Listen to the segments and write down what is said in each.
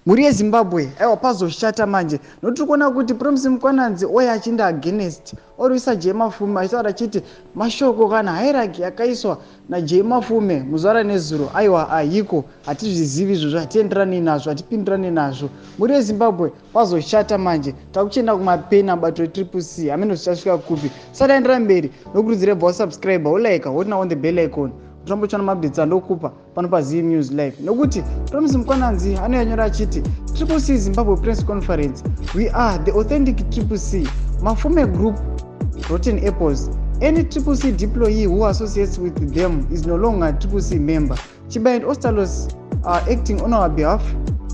Mhuri yeZimbabwe, aiwa, pazoshata manje, nokuti tiri kuona kuti Promise Mkwananzi oya achiinda against, orwisa J Mafume, achitaura achiti mashoko kana hierarchy yakaiswa naJ Mafume muzuva ranezuro, aiwa, haiko, hatizvizivi izvozvo, hatienderani nazvo, hatipindirani nazvo. Mhuri yeZimbabwe, pazoshata manje, takuchienda kumapena bato reTriple C, hameno zvichasvika kupi. Sati aendera mberi, nokurudzira bva wasubscribe, wolike, woturn on the bell icon, kutambochana maupdates andokupa pano paZim News Live. Nokuti Promise Mkwananzi anoyanyora achiti, "Triple C Zimbabwe Press Conference: We are the authentic Triple C. Mafume Group, rotten apples. Any Triple C deployee who associates with them is no longer Triple C member. Chibaya and Ostallos are acting on our behalf.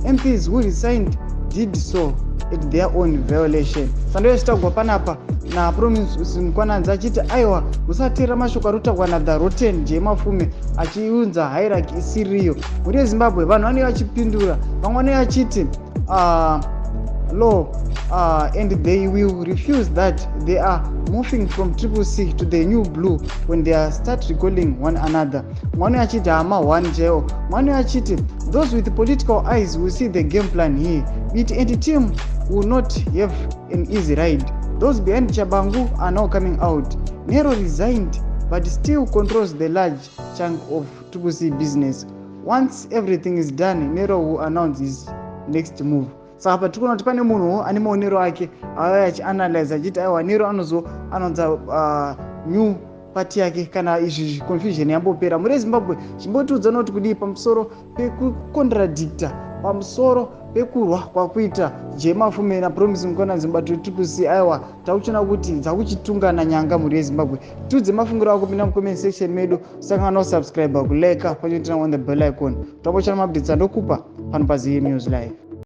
MPs who resigned did so at their own violation." Sandoyachitagwa panapa naPromise Mkwananzi achiti, aiwa, musateerera mashoko ari kutaurwa nathe rotten J Mafume achiunza hierarchy isiriyo. Mhuri yeZimbabwe, vanhu vanenge vachipindura, vamwe vanenge vachiti law and they will refuse that they are moving from Triple C to the new blue when they are start recalling one another. Mwana achiti hama one chaiwo. Mwana achiti, "Those with political eyes will see the game plan here. Biti and team will not have an easy ride. Those behind Chabangu are now coming out. Nero resigned but still controls the large chunk of Triple C business. Once everything is done, Nero will announce his next move." Saka pa tiri kuona kuti pane munhuwo ane maonero ake auya achianalyze achiti, aiwa, Nero anozoannouncer new party yake kana izvi confusion yambopera. Muri Zimbabwe, chimbotiudza noti kudii pamusoro pekucontradicta, pamusoro pekurwa kwakuita J Mafume naPromise Mkwananzi mubato weTriple C? Aiwa, takuchiona kuti dzakuchitungana nyanga. Mhuri yeZimbabwe, tiudze mafungiro ako, pinda mucomment section medu, usangana kusubscribe, kulike, pachoturn on the bell icon, tambochana maupdates andokupa pano paZim News Live.